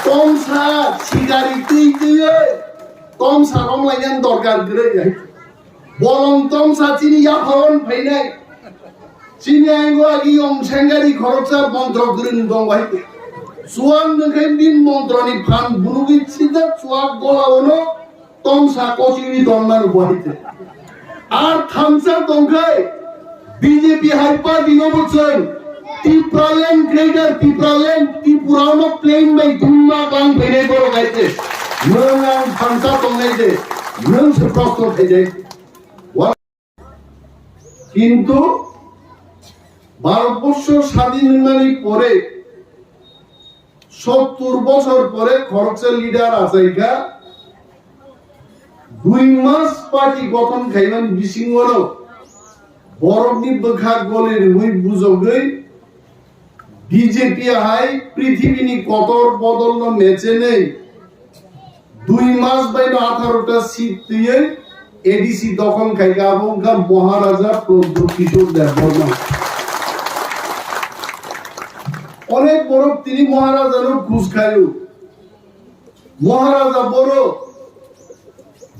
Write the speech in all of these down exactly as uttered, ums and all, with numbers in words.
Tomsa sikari twi twiwi tomsa romlainani dorkar kwrwi hai. Bolong tomsa chini yapharon phainai. Chini aingo agi yong sengari khoroksa montro kwrwng tong bai. Chuwak nwngkhe bini montroni phan bunugwi sijak chuwak gola ono tomsa kochiri tongmani bai. Ar thamsa tongkhai B J P hai party no bo chwng Tipraland, Greater Tipraland, Tripura no plain bai thumma kang phainai borok hai se. Nwng ang thamsa tongnai de, nwng se prosto khaijai. Kintu Bharatborsho sadin wngmani pore, sottur bochor pore khoroksa leader achaikha, dui mas party gothon khaimani bisingono borokni bwkha goli rwui bujogwi B J P hai prithibini kotor bodolno mechenwi dui mas baino atharo ta seat twiwi A D C dokhon khaikha, abo wngkha Maharaja Pradyut Kishore Debbarma. Onek borok tini Maharajano khus khaio. Maharaja boro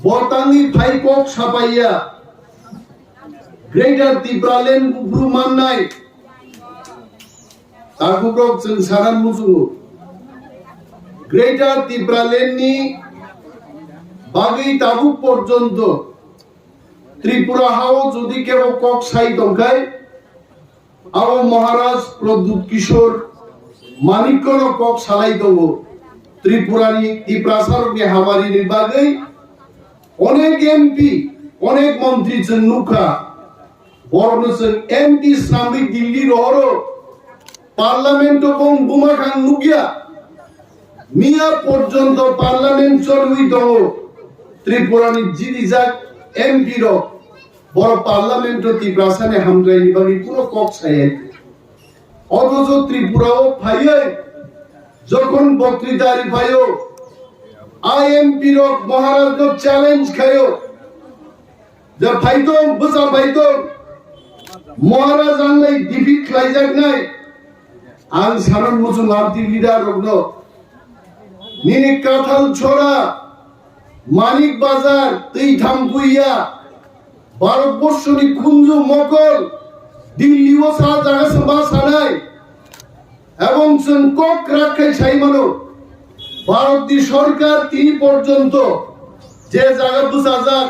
bo tangwi phai kok sapaiya. Greater Tipraland buphuru mannai. Tabukrok chwng sana muchungo. Greater Tipraland ni bagwi tabuk porjonto Tripura hao jodi kebo kok sai tongkhai, abo Maharaj Pradyut Kishore Manikko no kok salai tongo. Tripura ni Tiprasa rok ni hamari ni bagwi onek M P, onek montri chwng nukha. Borokno chwng M P swnamwi Delhi rohoro, Parliament-o bong buma kang nukya. Miya porjonto Parliament cholwi tongo. Tripurani jidijak M P rok, borok Parliament-o Tiprasani hamkraini bagwi kuno kok saya. Othocho Tripura-o phaiwi jokhon boktwita ri phaio, I M P rok Maharajno challenge khaio. Je phaitong, bwsa phaitong, Maharaj ang lai defeat khlaijaknai. Ang sanon muchung R T leader rokno, nini Kathal Chora, Manik Bazar, twi thang puiya, Bharat Borshoni khunju mokol, Delhi o sa jaga se ma sanai. Ebong chwng kok kwrak khai sai mano, Bharat ni sorkar tini porjonto je jaga bwchajak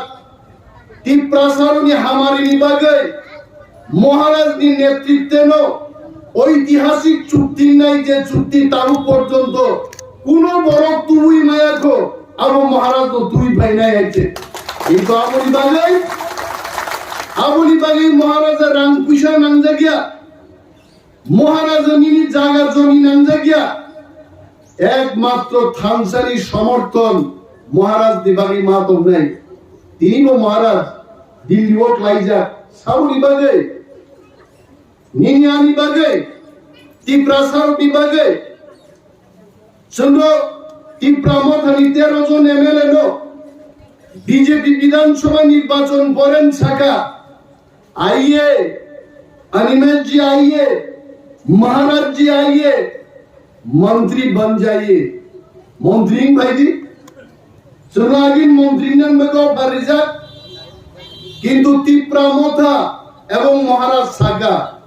Tiprasaroni hamari ni bagwi Maharaj ni netritwno oitihasik chukti nai je chukti tabuk porjonto kuno borok tubui maya kho, abo Maharaj no tubui phainai hai se. Kintu aboni bagwi, aboni bagwi Maharaja rang puisa nangjakya. Maharaja nini jaga jomi nangjakya, ekmatro thansani somorthon Maharaj ni bagwi ma tongnai. Tini bo Maharaj Delhi o klaijak, saboni bagwi, nini ani bagwi, Tiprasa rokni bagwi. Chwngno Tipra Mothani tero jon M L A no B J P Bidhan Sabha nirbachon poren saka, "आइए, अनिमेश जी आइए, महाराज जी आइए, मंत्री बन जाइए।" Montri wng phaidi. Chwngno agini montri wngna bagwi offer rijak. Kintu Tipra Motha ebong Maharaj saka,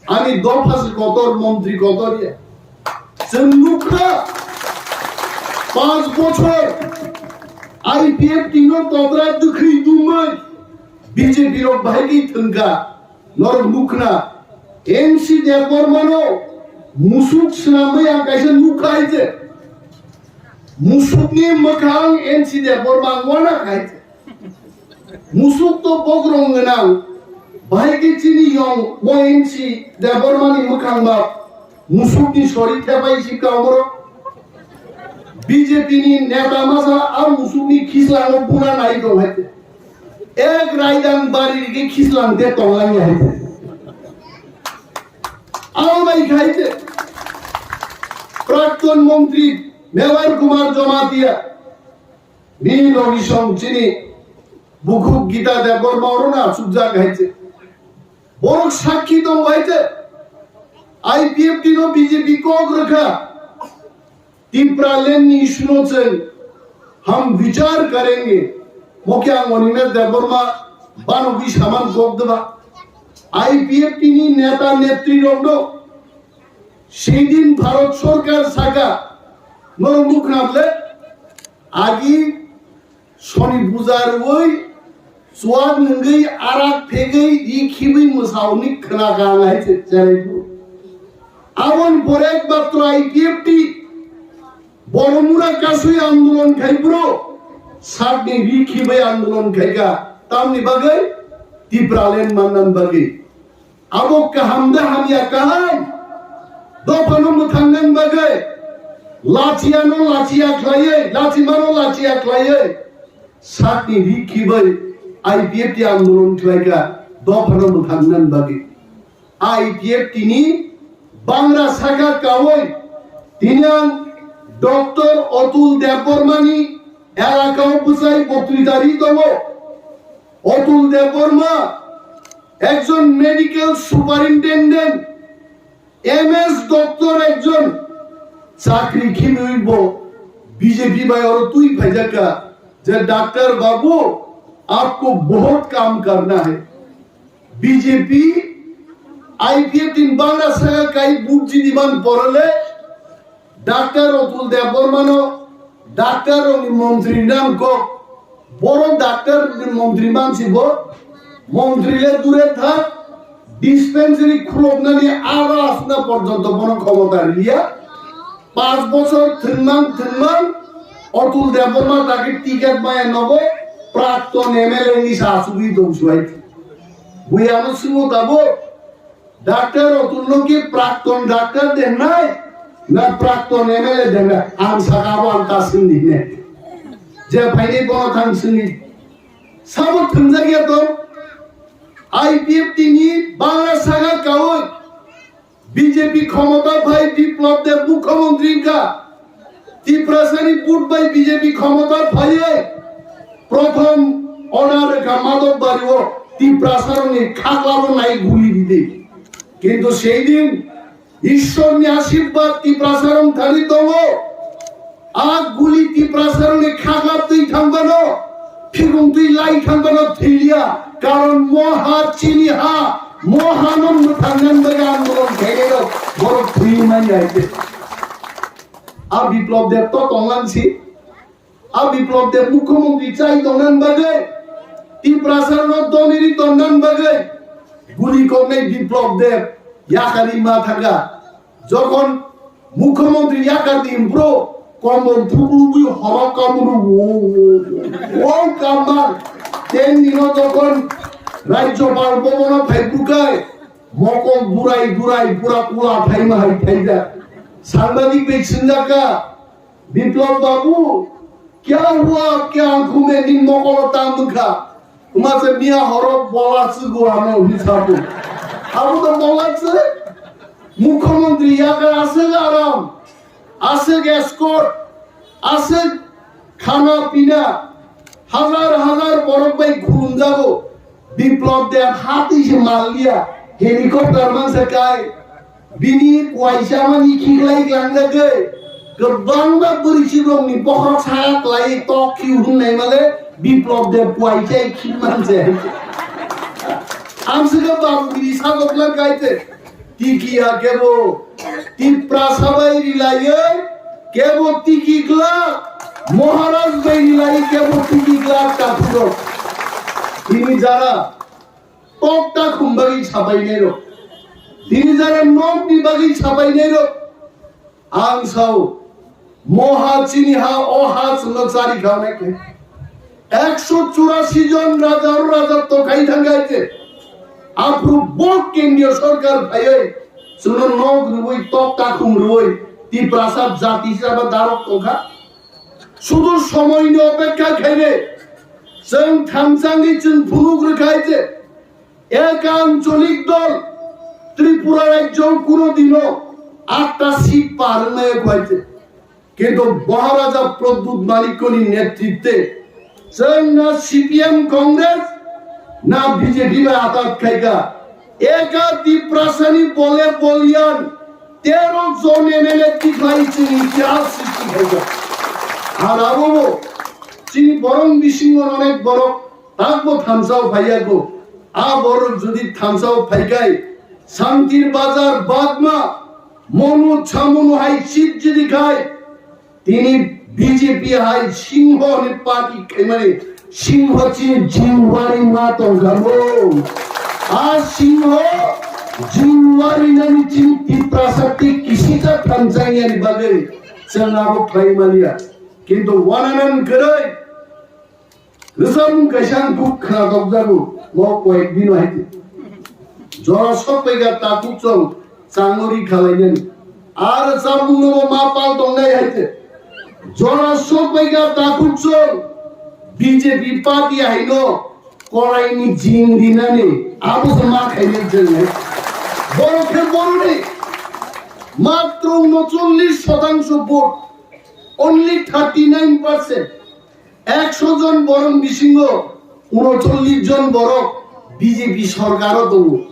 "Ani dopha se kotor, montri kotor ya." Chwng nukha, panch bochor I P F T no tobra dwkhwi dumwi B J P rok bahai khe thwngkha. Norok nukna, N C Debbarma no musuk swnamwi ang kaisa nukha hai se. Musukni mwkhang N C Debbarma ang wana hai se. Musuk to bokrong gwnang, bahai khe chini yong O N C Debbarmani mwkhang ba musukni sori thepai si ka omoro. B J P ni neta masa a musukni khislango buna nai tong hai. Ek raidang bari rigi khislang te tong lai hai. Abo bai khai te Prakton Montri Mevar Kumar Jamatia. Bini logi song chini bukhuk Gita Debbarma oro na chukjak hai se. Borok sakhi tong hai se. I P F T no B J P kok rwkha. Tipraland ni issue no chwng ham vichar karenge. Mokhe ang Animesh Debbarma banogwi saman kok deba. I P F T ni neta netri rok no seidin Bharat Sarkar saka no nukhnable agi Soni puja rwui, chuak nwngwi, arak phegwi, ri khibwi mwsauni khwna ka ang hai se chelaibu. Aboni pore ekmatro I P F T Boromura kasui andolon khai bro, sakni ri khibwi andolon khai ka, tamni bagwi Tipraland mannan bagwi. Abo kaham de hamya kaham? Dophano mwthangnan bagwi lachiano lachia khlaiwi, lachimano lachia khlaiwi sakni ri khibwi I P F T andolon khlaikha dophano mwthangnan bagwi. I P F T ni bangra saka kawi tini ang Doctor Atul Debbarma ni elakao bwsai boktwita ri tongo. Atul Debbarma ekjon medical superintendent, M S doctor ekjon chakri khibwi bo B J P bai oro twi phaijakha je, "Doctor babu, aapko bahut kaam karna hai." B J P I P F T ni bangra saka kai bujji diban porole Doctor Atul Debbarmano doctor rokni montri nang kok. Boro doctor ni montri mansi bo. Montri le dure thak, dispensary khuloknani aro asna porjonto bono khomota riya. Panch bochor thwngmang thwngmang Atul Debbarma dagi ticket maya nogo prakton M L A ni sa asugwi tong suai. Bui ano singo tabo. Doctor Atul no ki prakton doctor dengnai, na prakton M L A dengnai? Ang saka abo ang ta singni ne. Je phaini bono thang singni. Sabo thwngjak ya to. I P F T ni bangra saka kawi. B J P khomota phai Biplab Deb mukhyamantri ka. Tiprasani vote bai B J P khomota phaiwi prothom order rwkha Madhok Bario Tiprasarokni khaklabo nai guli ridi. Kintu seidin Ishwarni ashirbad Tiprasarok thani tongo. A guli Tiprasarokni khaklap twi thangmano, phigong twi lai thangmano thwiya. Karon moha chini ha, moha no mwthangnan bagwi andolon khainai rok borok thwi manya hai khe. A Biplab Deb to tonglang si. A Biplab Deb mukhyamantri chai tongnan bagwi, Tiprasa no doniri tongnan bagwi, guli koknai Biplab Deb yakari ma thanga. Jokhon mukhyamantri yakar di bro, kombol thubui horo kamuru wo, wo, wo kamar. Ten dino jokhon Rajyopal bhobono phai bukai, mokol durai durai pura kula thaima hai thaijak. Sangbadik bai swngjak ka, "Biplab babu, kya hua, kya ankhu mein?" Nini mokolo tang wngkha. Wngma se miya horo bola chwgo ano hwnwi sabu. Abo to bola chwk. Mukhyamantri yakar aswk aram, aswk escort, aswk khana pina, hazar hazar borok bai khulumjago. Biplab Deb hati se malliya, helicopter mansa kai. Bini kuaisa mani khiklai klangjagwi kwbangma bwrwi sibrokni bokhorok saya kwlai tok khiu hwnwi naimale Biplab Deb kuaisa khimanje. Amswkhe babu bini sagokla kaite tikiya kebo Tiprasa bai rilaiwi kebo tikikla Maharaj bai rilaiwi kebo tikikla takhurok. Tini jara tok ta khum bagwi sabainairok, tini jara nokni bagwi sabainairok, ang sao, moha chini ha, o ha chwngno chari kha hwnwi khe. Ekso churasi jon raja o raja tokhai thangkha hai khe. Aphuru bo kendriyo sorkar phaiwi chwngno nok rwui, tok ta khum rwui, Tiprasa jati hisaba darok tongkha. Sudu somoini opekha khainai. Chwng thamsangwi chwng phunuk rwkhai je, ek ancholik dol Tripura rajyo kuno dino atta seat par wngnai khwai je. Kintu Maharaja Pradyut Manikya ni netritwe chwng na C P M Congress na B J P bai atat khaikha. Eka Tiprasani bole bolyan Tero jon M L A tikhlai chini itihas srishti khaijak. Ar abobo chini borong bisingo onek borok takbo thamsao phaiyago. A borok jodi thamsao phaikai, Santir Bazar, Bagma, Monu Chamunu hai seat jodi khai, tini B J P hai Singho ni party khaimani Singho chini Jinwari ma tongkha bo. A Singho Jinwari nani chini Tiprasa tei kisisa thanchang yani bagwi chwng abo khlai maliya. Kintu wananan kwrwi Rwchapmung kaisa ang duk khna dokjago, mo koyek dino haite. Jora sokpaiga takhuk chwng changori khalainani. Ar rwchapmung no ma pal tongnai haite. Jora sokpaiga takhuk chwng B J P party haino koraini jing rinani abo se ma khainai chwng hai. Borok khe boroni matro unochollish shotangsho vote, only thirty nine percent. Ekso jon borok bisingo unochollish jon borok B J P sorkaro tongo.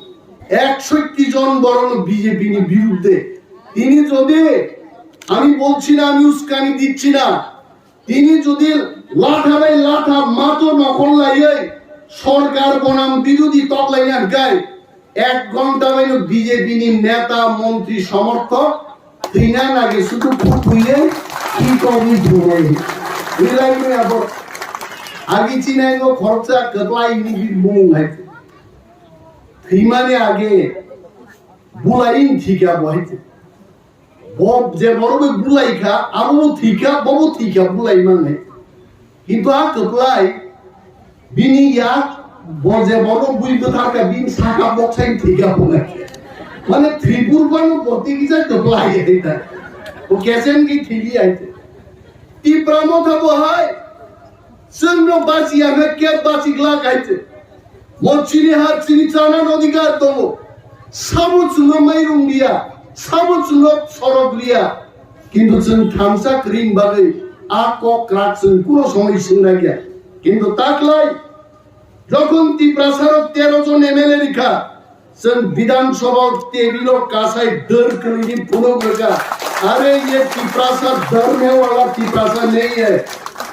Eksotti jon borok B J P ni birudde. Tini jodi, ami bolchi na, ami uskani dicchi na, tini jodi latha bai latha mato nokhol laiwi sorkar bonam birudi toklaina hwnkhe, ek ghonta baino B J P ni neta, montri, somorthok thwina nage sudu phuthuye, ki kobi thwinai. Rilai ni abo agi chinai no khoroksa kwplai ni bumung hai. Thwimani age bulai thika bo hai. Bo je borok bai bulai kha, abo bo thika, bo bo thika bulai manai. Kintu a kwplai bini yak bo je borok bui bwthar kha, bini saka bok sai thika bulai. Mane Tripur bano boti kisa kwplai hai ta. O kesen ki thili hai te. Tipra motha bo hai. Chwngno bachiya hwnkhe khe bachiglak hai se. Mo chini ha chini chana odhikar tongo. Sabo chwngno mairung liya, sabo chwngno sorok liya. Kintu chwng thamsa kwrwini bagwi a kok kwrak chwng kuno somoi swngna kya. Kintu taklai jokhon Tiprasarok tero jon M L A rikha, chwng Bidhan Sabha table o kasai dwr kwrwini phunuk rwkha, "Are ye Tiprasa dharme wala Tiprasa nahi hai."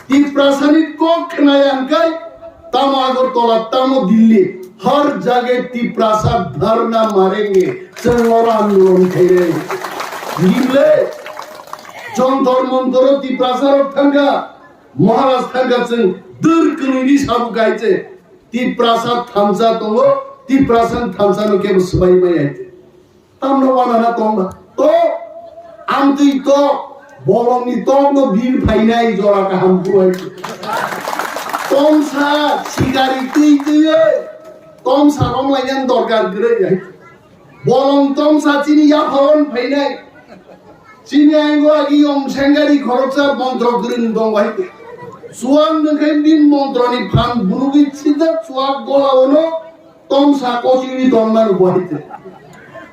Tiprasani kok khwnaya hwnkhe tamo Agartala, tamo Delhi, har jage Tiprasa dharna marenge, chwng oro andolon khainai. Nile Jontor Montor o Tiprasarok thangkha, Maharaj thangkha, chwng dwr kwrwini sabu kaise. Tiprasa thamsa tongo, Tiprasa thamsa no kebo swbai maya. Tamno wana na tongba. To, amtwi to, bolongni tokno bil phainai jora kaham kuwai. Tomsa sikari twi twi, tomsa romlaiyan dorkar kwrwi. Bolong tongsa chini yaphao phainai. Chini aingo agi yong sengari khoroksa montro kwrwng tong bai. Chuwak nungkhe bin montroni phan bunugwi sijak chuwak gola ono tongsa kochiri tongmano bai.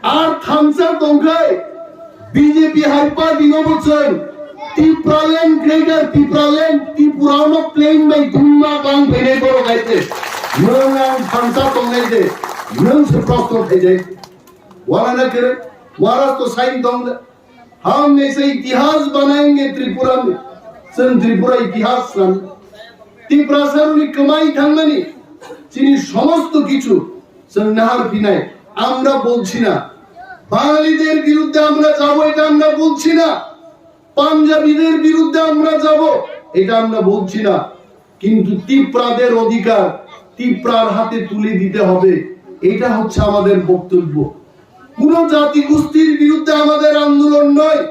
Ar thamsa tongkhai B J P hai party no bo chwng Tipraland greater Tipraland Tripura no plane bai thumma kang phainai borok hai se. Nwng ang thamsa tongnai de, nwng se prosto khaijai. Wala na kere, Maharaj to sign tong de. Hum aisa itihas banayenge Tripura mein. Chwng Tripura itihas swnam. Tiprasaroni kwmai thangmani chini somosto kichu chwng nahar phinai. Amra bolchi na. Bangaliter biruddhe amra jabo, eta amra bolchi na. পাঞ্জাবিদের বিরুদ্ধে আমরা যাব, এটা আমরা বলছি না, কিন্তু তিপ্রাদের অধিকার তিপ্রার হাতে তুলে দিতে হবে, এটা হচ্ছে আমাদের বক্তব্য। কোনো জাতিগোষ্ঠীর বিরুদ্ধে আমাদের আন্দোলন নয়,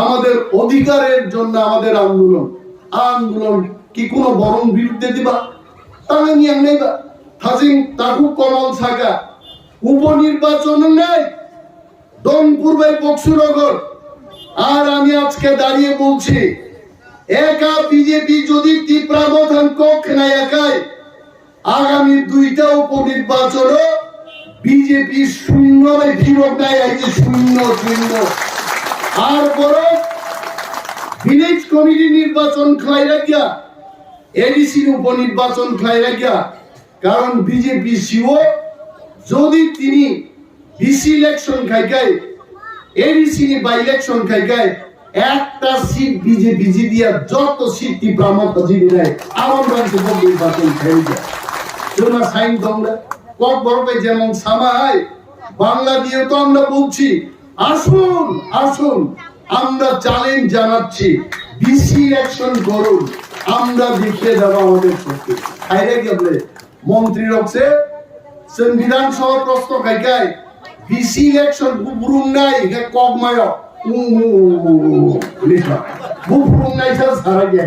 আমাদের অধিকারের জন্য আমাদের আন্দোলন। আন্দোলন কি কোনো বড় বিরুদ্ধে দিবা? তাহলে নিয়ে নেই বা থাজিং তাকু কমল সাকা উপনির্বাচন নেই, ডোমপুর বাই বক্সনগর। আর আমি আজকে দাঁড়িয়ে বলছি, একা বিজেপি যদি তিপ্রা মথান কখ না একায়, আগামী দুইটা উপনির্বাচনও বিজেপি শূন্য বাই ফিরত নাই, এই যে শূন্য চিহ্ন। আর বরং ভিলেজ কমিটি নির্বাচন খাই রাখিয়া, এডিসির উপনির্বাচন খাই রাখিয়া, কারণ বিজেপি সিও যদি তিনি বিসি ইলেকশন খাইকাই A D C ni by election khai khai ekta seat B J P jitiya, joto seat Tipra Motha jiti nai. Amon rang se bok nirbachon khai ja. Chuma sign dong na. Kokborok bai jemon sama hai. Bangla diye to amra bolchi. Asun, asun. Amra challenge janacchi. B C election korun. Amra dekhiye debo amader shokti. Khaire gable. Montri rok se, chwng Bidhan Sabha proshno khai khai, B C election buphurung nai, hingke kok mayo. Buphurung nai sa sara gya.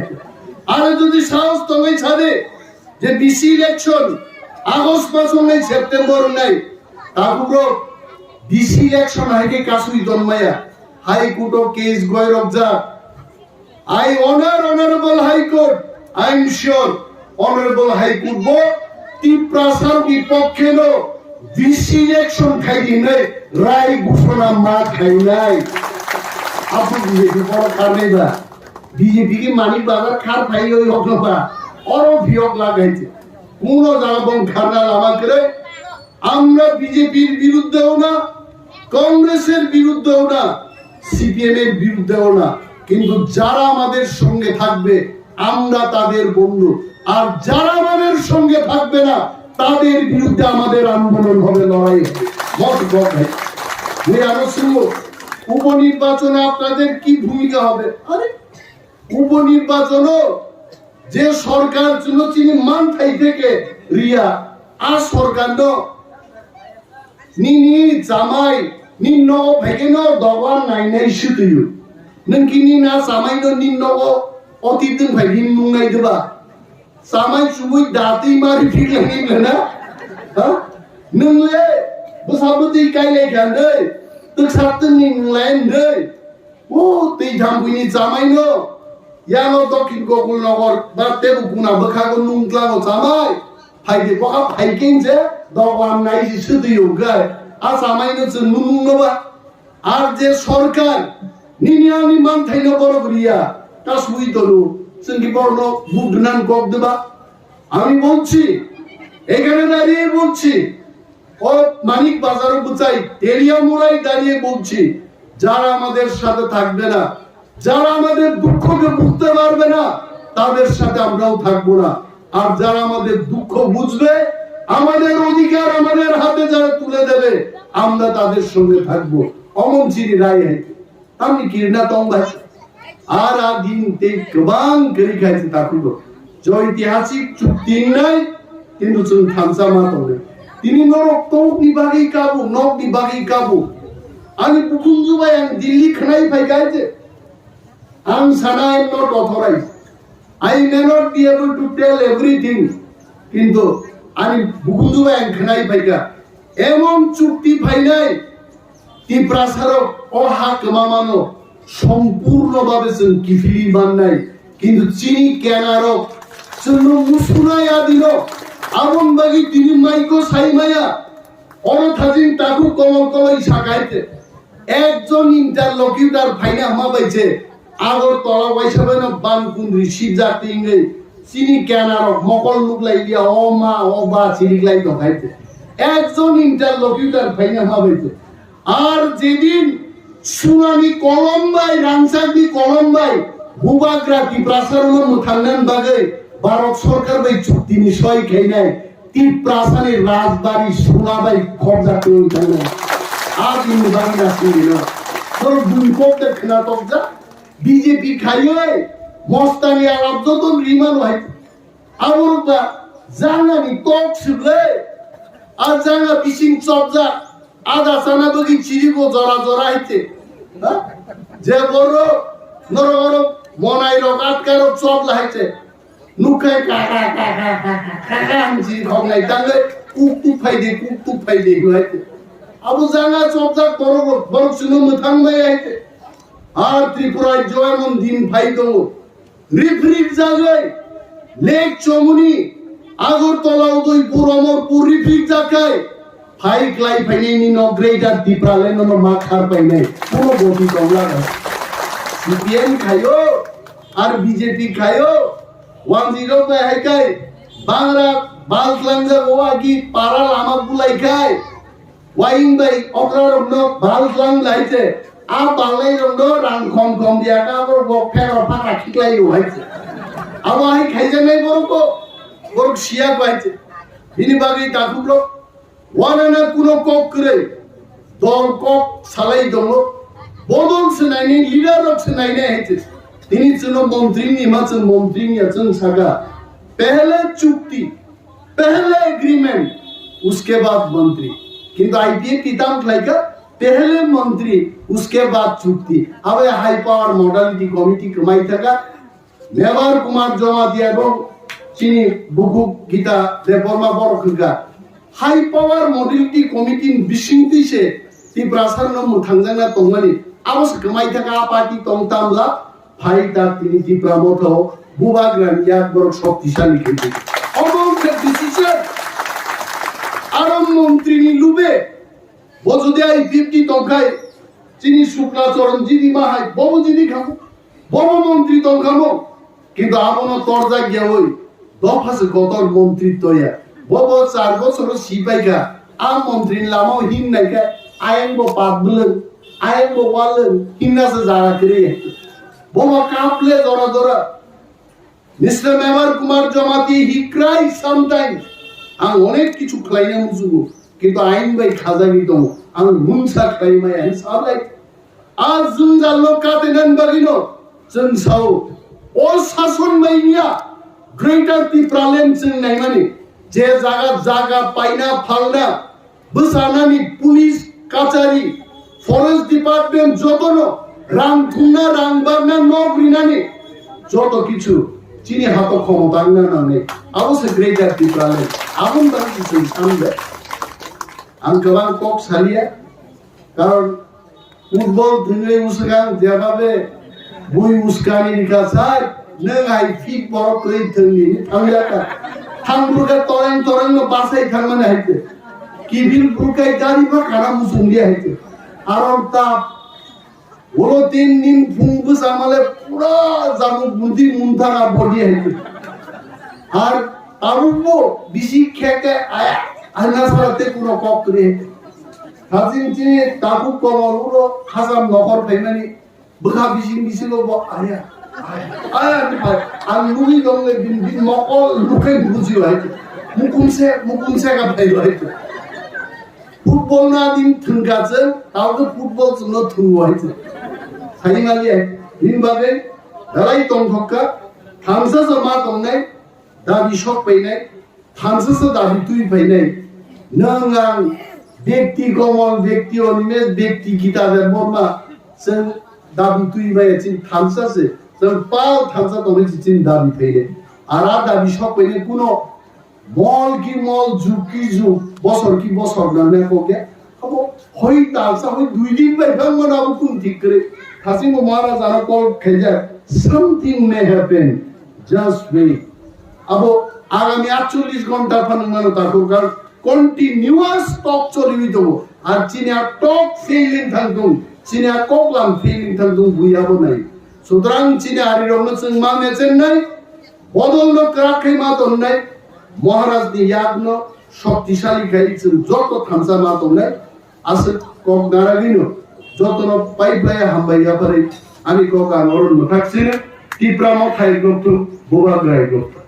Aro jodi sahos tongwi sade, je B C election August mas wngnai, September wngnai, tabuk rok B C election hai khe kasui don maya. High Court o case goi rok jak. I honor Honorable High Court. I am sure Honorable High Court bo Tiprasa ni pokkhe no B C election khai di hinwi rai ghoshona ma khai nai. Apo B J P boro karnai ba. B J P ki Manik Bazar khar phai oi hok no ba. Oro phiyok lagai se. Kuno jaga bong kharna lama kwrwi. আমরা বিজেপির বিরুদ্ধেও না, কংগ্রেসের বিরুদ্ধেও না, সিপিএম এর বিরুদ্ধেও না, কিন্তু যারা আমাদের সঙ্গে থাকবে, আমরা তাদের বন্ধু। আর যারা আমাদের সঙ্গে থাকবে না, তাদের বিরুদ্ধে আমাদের আন্দোলন হবে, লড়াই হবে। बहुत बहुत है। मैं आरो सुनबो, উপনির্বাচনে আপনাদের কি ভূমিকা হবে? আরে, উপনির্বাচনও যে সরকার চুনো চিনি মান থাই থেকে রিয়া, আ সরকার ন nini chamai, nin nogo phaikhe no dogan nainai swtwiyo. Nwng kini na chamai no nin nogo oti twng phai nin nungnai diba? Chamai chumui datwi mari phiklai ni le na? Ha? Nwng le bwsa bwtwi kailai kha ndai. Twksa twngni nunglai ndai. O twi thambuini chamai no. Yano Dokhin Gokul Nogor ba tebo kuna bwkhago nung tlango chamai. Phaidi bokha phaikin je dogan nai si swtwi ungkha. A chamai no chwng nung no ba. Ar je sorkar nini ani manthaino borok riya, kasui tono, chwng ki borokno buk gwnang kok diba? আমি বলছি, এখানে দাঁড়িয়ে বলছি, ও মানিক বাজারও বুঝাই, তেলিয়ামুড়ায় দাঁড়িয়ে বলছি, যারা আমাদের সাথে থাকবে না, যারা আমাদের দুঃখকে বুঝতে পারবে না, তাদের সাথে আমরাও থাকবো না। আর যারা আমাদের দুঃখ বুঝবে, আমাদের অধিকার আমাদের হাতে যারা তুলে দেবে, আমরা তাদের সঙ্গে থাকবো। অমন চিনি রায় হয়েছে। Tamni kirna tong bai. Ar a din tei kwbang kwrwi khai se takhuk rok. Joitihasik chukti wngnai, kintu chwng thansa ma tongnai. Tini norok tokni bagwi kabu, nokni bagwi kabu. Ani bukhumju bai ang Delhi khwnai phai kha je. Ang sana I am not authorized. I may not be able to tell everything, kintu ani bukhumju bai ang khwnai phaikha. Emon chukti phainai, Tiprasarok o ha kwmamano sompurno babe chwng kiphilwi mannai, kintu chini kenarok chwngno musunai adino, aboni bagwi tini maiko sai maya, oro thajin takhuk komol koloi sakaite. Ekjon interlocutor phaina hama bai se Agartala waisa bai no ban kundri sibjak tingwi chini kenarok mokol nuklai dia, o ma, o ba, chiriklai tongkhaite. Ekjon interlocutor phaina hama bai se. Ar jedin sunani kolom bai, rangchakni kolom bai, bubagra Tiprasarokno mwthangnan bagwi Bharat Sorkar bai chuktini soi khainai, Tiprasani rajbari suna bai khobjak twi thangna. A bini bagwi na sini no. Sor bun kok de khna tokjak. B J P khaioi mostani alap joto rimano hai. Aborok ba jangani tok sible. A janga bising chopjak. Ada sana bagwi chiribo jora jora haite. Ha? Je boro norok oro monai rok atka rok chop la haite. Nukhai ka ka ka ka ka ka ka ka ang ji khok nai tang le kuk tuk phai de, kuk tuk phai de, hwai. Abo janga chopjak borok, borok chwngno mwthang bai hai. Ar Tripura joemon din phai tongo. Riprik jagai, Lake Chomoni, Agartala, Udaipur, Amarpur, riprik jakai. Phai klai phainai ni no Greater Tipraland no ma khar painai. Kuno goti tongla. C P M khayo, ar B J P khayo. Wanjwi rok bai hai kai, bangra bal tlangjak o agi para lama bulai kai. Waing bai okra rok no bal tlang lai te. A balai rok no rang khom khom dia ka borok bo phero phaka khiklai o hai se. Abo hai khaijaknai borok ko, borok siya ko hai se. Bini bagwi takhuk rok, wanana kuno kok kwrwi, dol kok salai tongo, bodol se nainai, leader rok se nainai hai se. Tini chwngno montri ni ma chwng montri ni ya chwng saka, pehle chukti, pehle agreement, uske baad montri. Kintu I P F T tam khlai kha, pehle montri, uske baad chukti. Abo high power modality committee kwmai thaka, Mevar Kumar Jamatia bo chini bukhuk Gita Debbarma borok hwnkha. High power modality committee ni bisingtwi se Tiprasa no mwthangjakna tongmani. Abo se kwmai thaka a party tong tamla phai ta tini Tipra motho bubagrani yak borok shoktisali khe di. Omo wngkha decision. Aro montri ni lube bo jodi I P F T tongkhai chini Sukla Charan jini ma hai bobo jini khamu. Bobo montri tongkhamu. Kintu abono torjak yawi dopha se kotor montri toya. Bobo char bochoro sipai kha. A montri ni lama o him nai kha. Ayang bo pat bwlwng, ayang bo walwng, himna se jara kwrwi. Bobo kaple jora jora. Mister Mevar Kumar Jamatia, he cries sometimes. Ang onek kichu khlaina muchugo, kintu ain bai khajagwi tongo. Ang mungsa khlai maya, he sablai. A jwngjal no katenani bagwi no chwng sao. O sason maya Greater Tipraland chwng naimani. Je jaga, jaga paina phalna, bwsanani police kachari, forest department jotono rang thumna, rang barna, nok rinani joto kichu chini hato khomota wngna nangnai. Abo se Greater Tipraland. Aboni bagwi se chwng samde. Ang kwbang kok saliya, karon football thwngwi uswkang jebabe bui uskani rika sai, nwng hai fit borok kwrwi thwngni ni thangya ka. Thangburkha toreng toreng no basai thangmani hai khe. Kibil burkai gari ba kana musung dia hai khe. Arom ta ulo tin din phung bwsa male pura jamuk mundi munthara body hai khe. Ar tabukbo bisi khe khe aya, aya sara te kuno kok kwrwi hai khe. Hajin chini tabuk komol uro hajam nokhor phaimani bwkha bising bisingo bo aya, aya, aya, aya, ang nugwi dong le bin, bin mokol nukhai buji hai. Mukum se, mukum se ka phai hai. Football na din thwngka se, tao ke football chwngno thwngo hai se. Sai mali hai, bin bagwi dalai tongthokka, thamsa sa ma tongnai, dabi sok painai, thansa se dabi twi phainai. Nwng ang bekti komol, bekti onimes, bekti Gita Debbarma, chwng dabi twi maya chini thansa se, chwng pal thansa tongwi se chini dabi phainai. Ara dabi sok phainai kuno mol ki mol, jug ki jug, bosor ki bosor nangnai kokya. Abo hoi talsa hoi dui din bai bang mana abo kun thik kre. Thasing bo Maharaj ana call khaijak. Something may happen. Just wait. Abo agami atchollish ghonta phano mano takhuk kar continuous talk choliwi tongo. Ar chini a talk failing thang tung, chini a koklam failing thang tung, bui abo nai. Sutrang chini ari rokno chwng ma mechenai, bodol no kwrak khai ma tonnai, Maharaj ni yak no shoktisali khai chwng joto thansa ma tongnai. Aswk kok naragwino jotono paiplai hambai yapharwi ani kok ang oro mwthak sino. Tipra Motha hai lokthung, Bubagra hai lokthung.